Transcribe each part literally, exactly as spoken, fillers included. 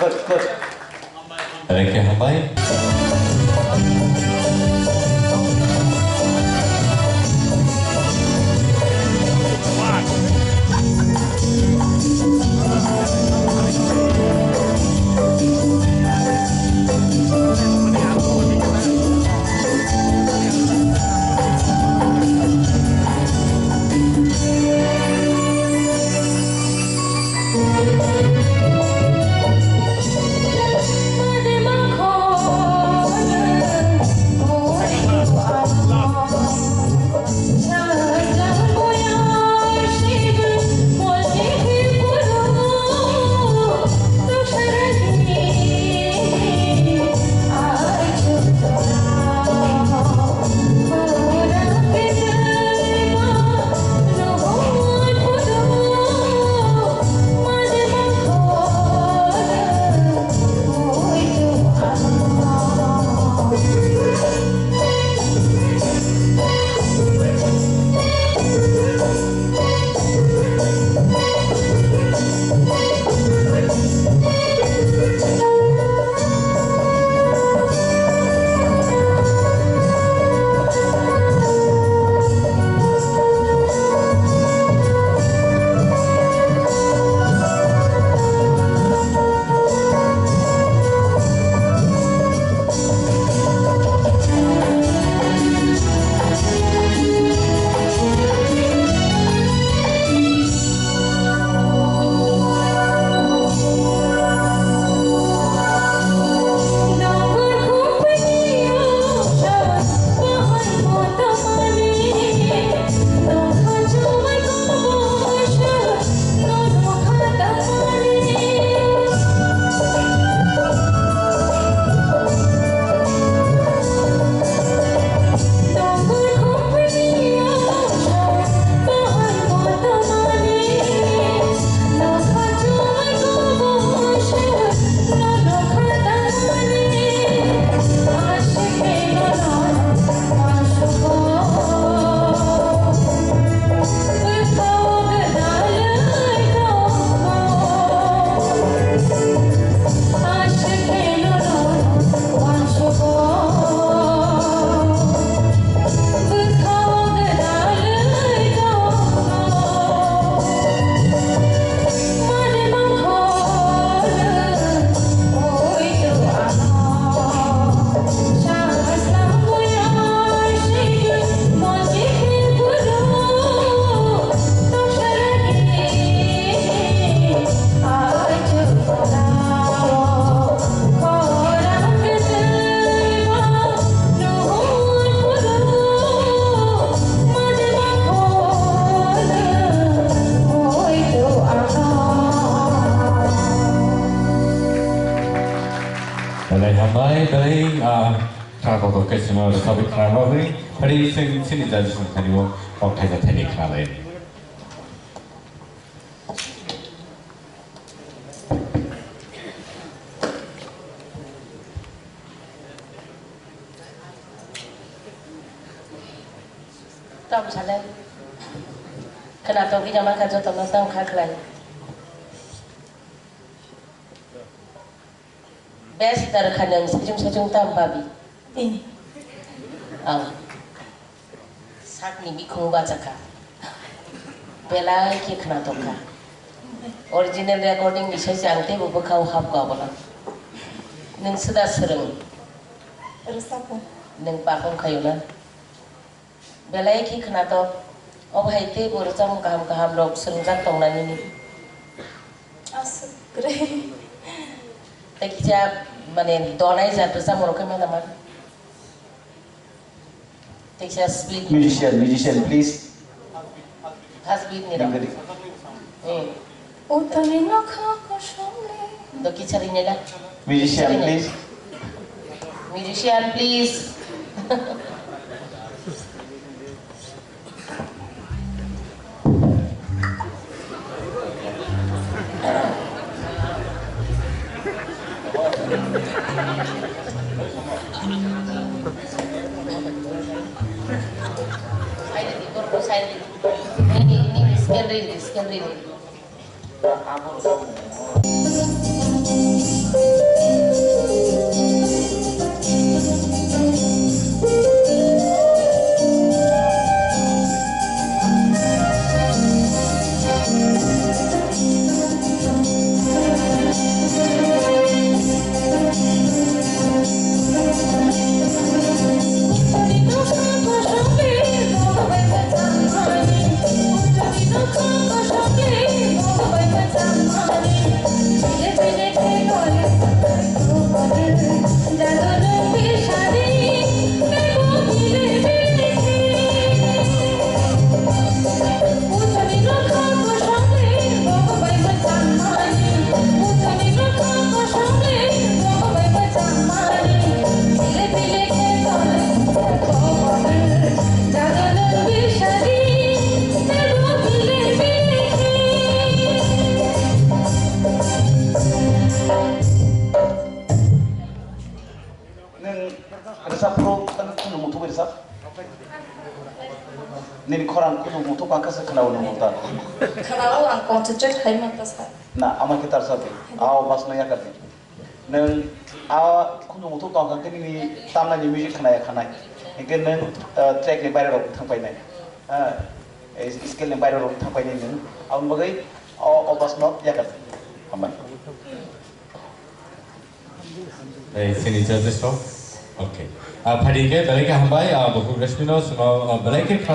Good, good. Belai khe hambai. Belai hambai, belai, ah, kha kotor khe sima rwkha bai khna bagwi, phari sing sini judges ni thani o kok thaisa thani khna lai. Tamo sale. Khna tongwi na mankha jotono tamo kha khlai. Best tar kha nang sajung sajung tam babi. Tini. Ah. Sakni bikhung bachakha. Belai khe khna tongkha. Original recording ni sai se ang teibo bwkhao hapkha abono. Nwng swda swrwng. Rwchapung. Nwng pakung khayo na. Belai khe khwnatok, obo hai teibo rwchapmung kaham kaham rok swrwngjak tongna nini. Aswk kwrwi. Tei kisa, mane, donai jat rwchapmung rok khe ma tama? Tei kisa speed. Musician, musician, please. First beat ni rok. Nang gadi. Hmm. Utali nokha kosong le. Do kichari nela. Musician, please. Musician, please. Side di, kormo side di. Ini, ini, scale ready, scale ready. Nini khorang kutung muthuk ang khe se khwnao nwng ta. Khwnao, ang concentrate khai man ta sa. Na, ama khe tar sa di. Ao bas no yakar di. Nwng a kutung muthuk tong kha khe nini tamnai ni music khwnaya khanai. Hinkhe nwng, eh, track ni baire rok thang painai. Eh, scale ni baire rok thang painai nwng. Aboni bagwi o, o bas no yakar di. Hambai. Ei, sini judges rok. Okay. Ah, phadi khe belai khe hambai, ah, bukhuk Rashmi no, suno, ah, belai khe kha.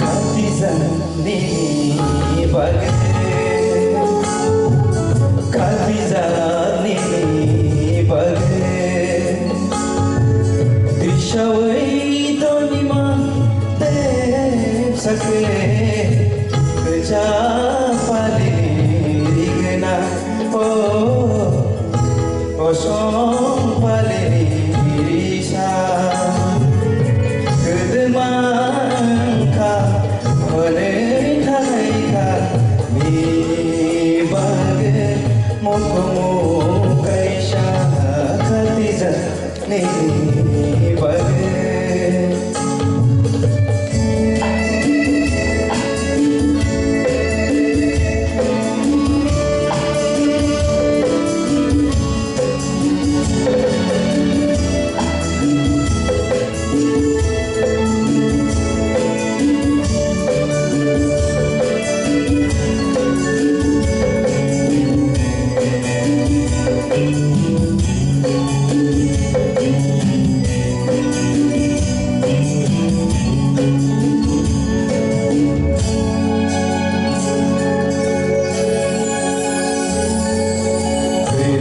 Khatijani bagwi, Khatijani bagwi, twisawi tongmani tepsa khe kwchak pali rigna. O, kosom palini risa, kwdwma wngkha, hwnwi thaikha, bini bagwi mukumu kaisa khatijak. Nini bagwi.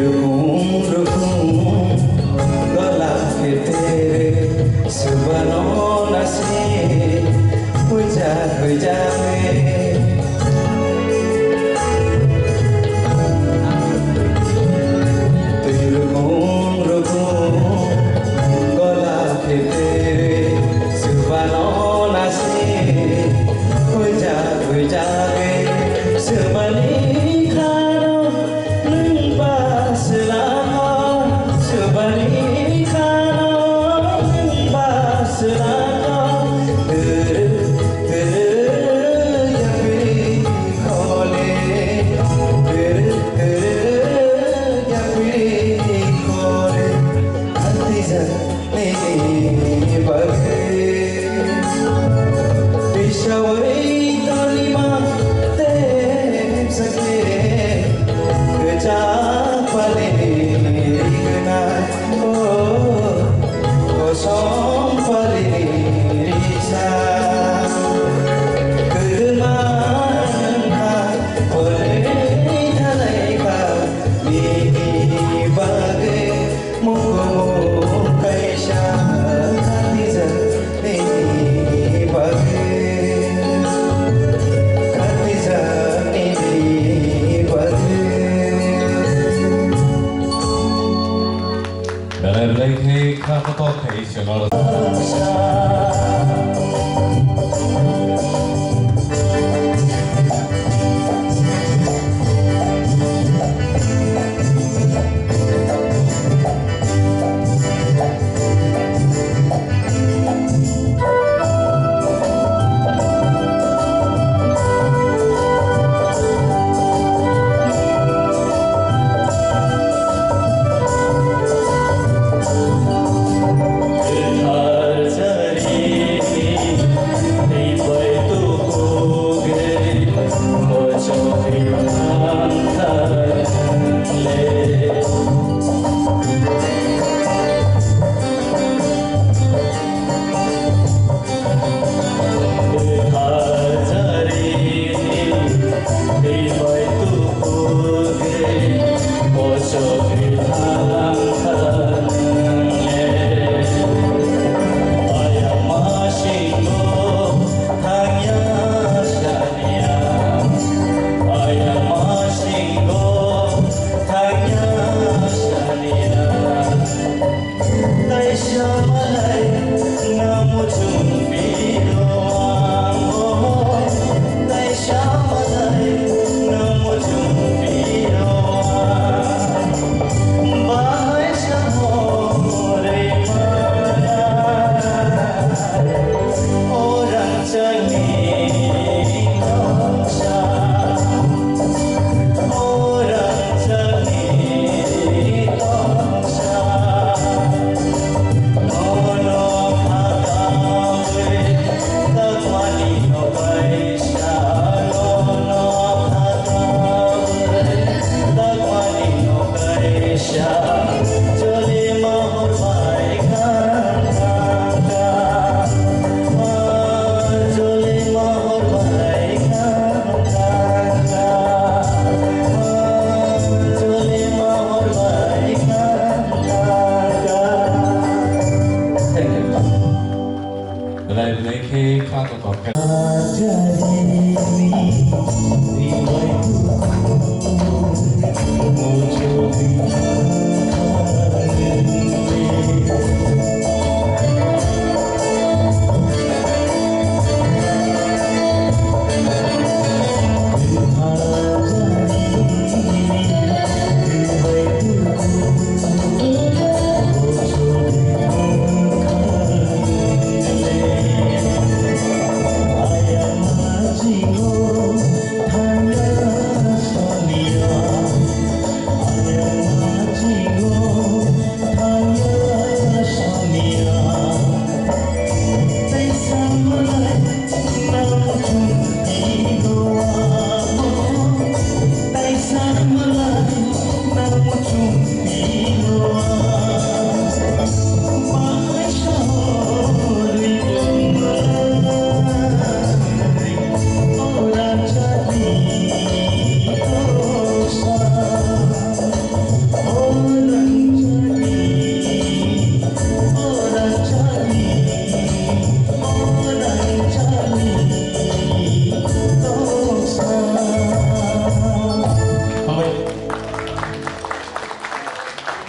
Rukum rukum gola ke tere subano nasi. Huija, huija re. Twi rukung rukung gola khe tere, subano nasi. Huija, huija re. Subani khano nwng ba swlamo, subani khano nwng ba swlamo. Duru, duru, yapri khole. Duru, duru, yapri khole. Khatijak nini bagwi. Twisawi tongmani tepsa khe kwchak palini rigna. O, kosom palini risa. Kwdwma wngkha, hwnwi thanai kha, bini bagwi. Mukumu kaisa khatijak nini bagwi, khatijak nini bagwi. Belai belai khe kha kotor khe Iswrano.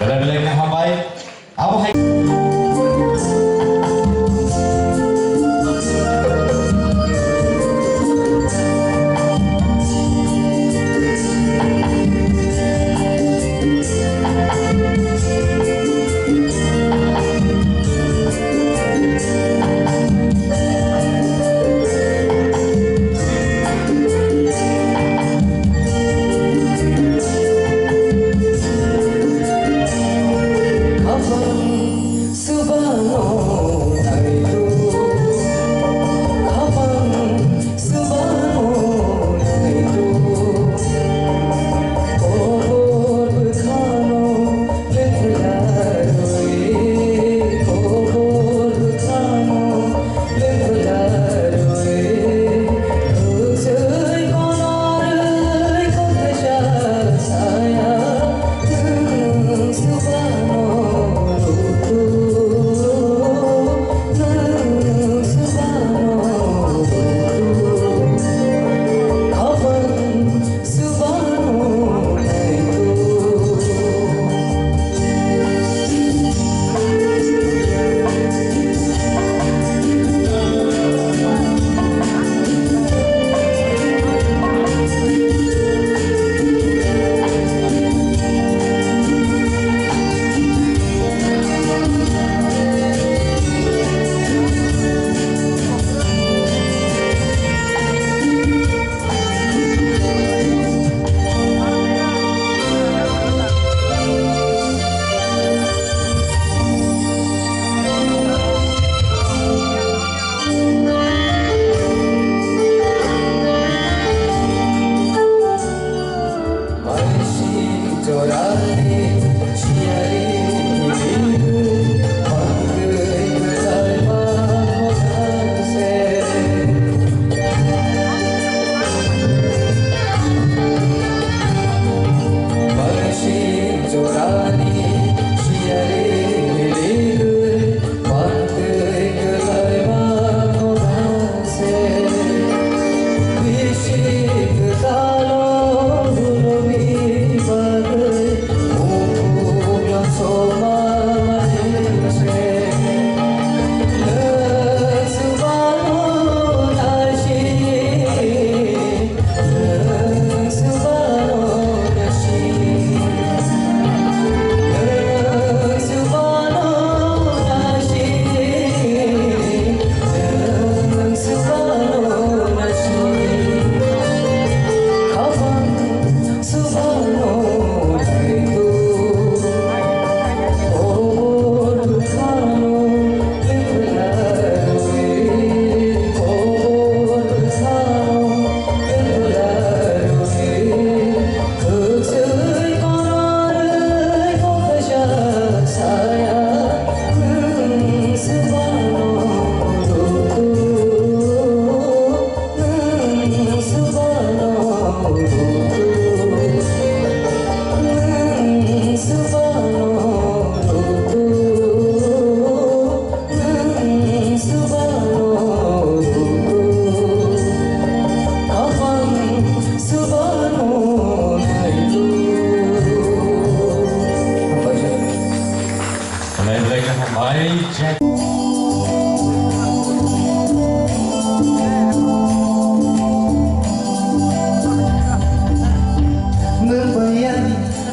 Belai belai khe hambai. Abo hai.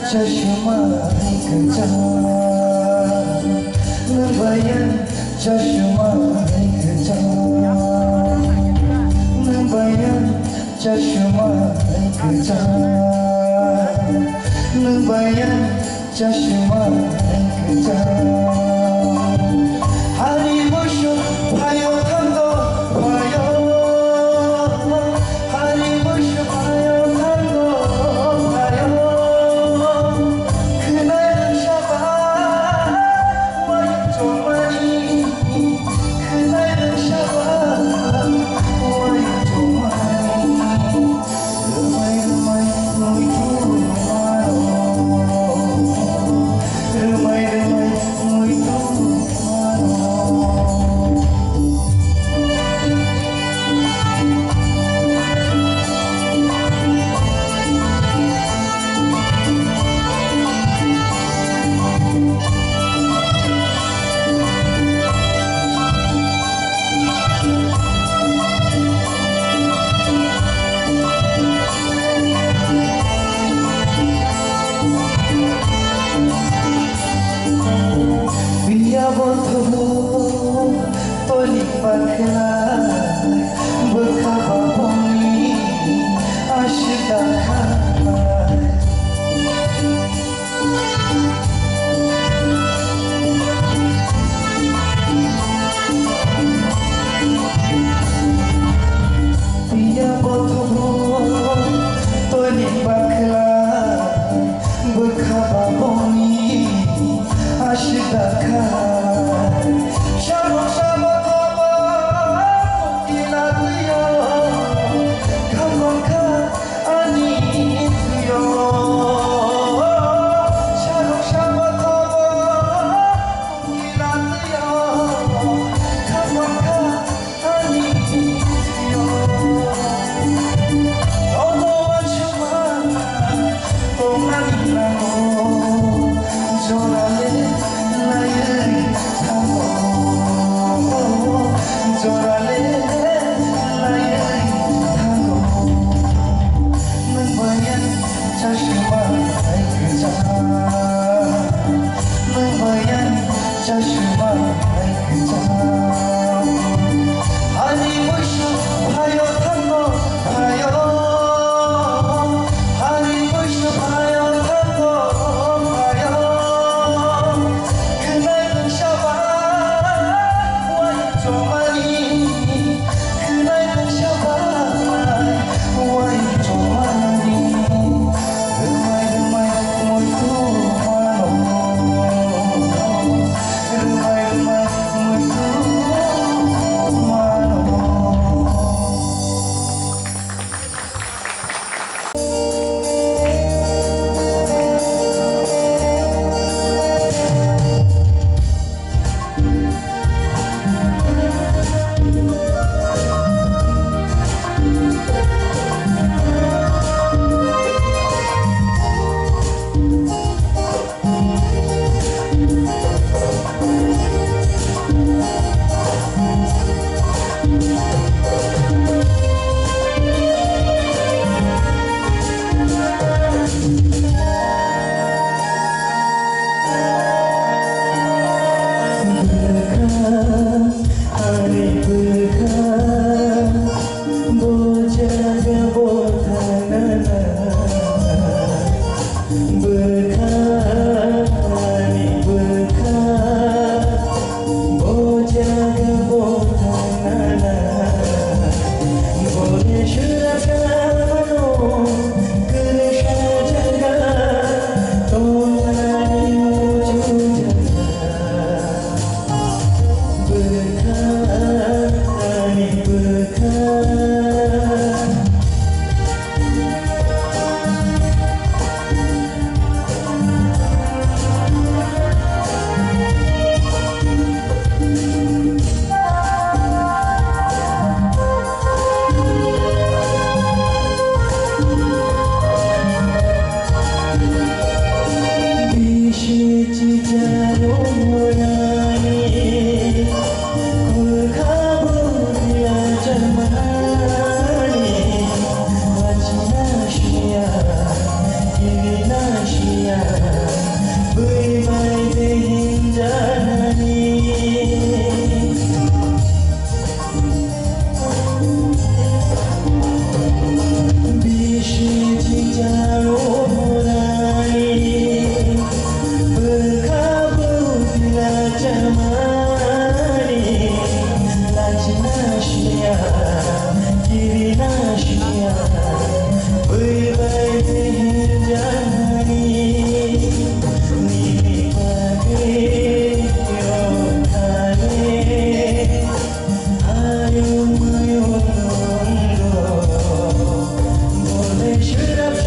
Chashma hai kwchang, nang bai ang chashma hai kwchang, nang bai ang chashma hai kwchang, nang bai ang chashma hai kwchang.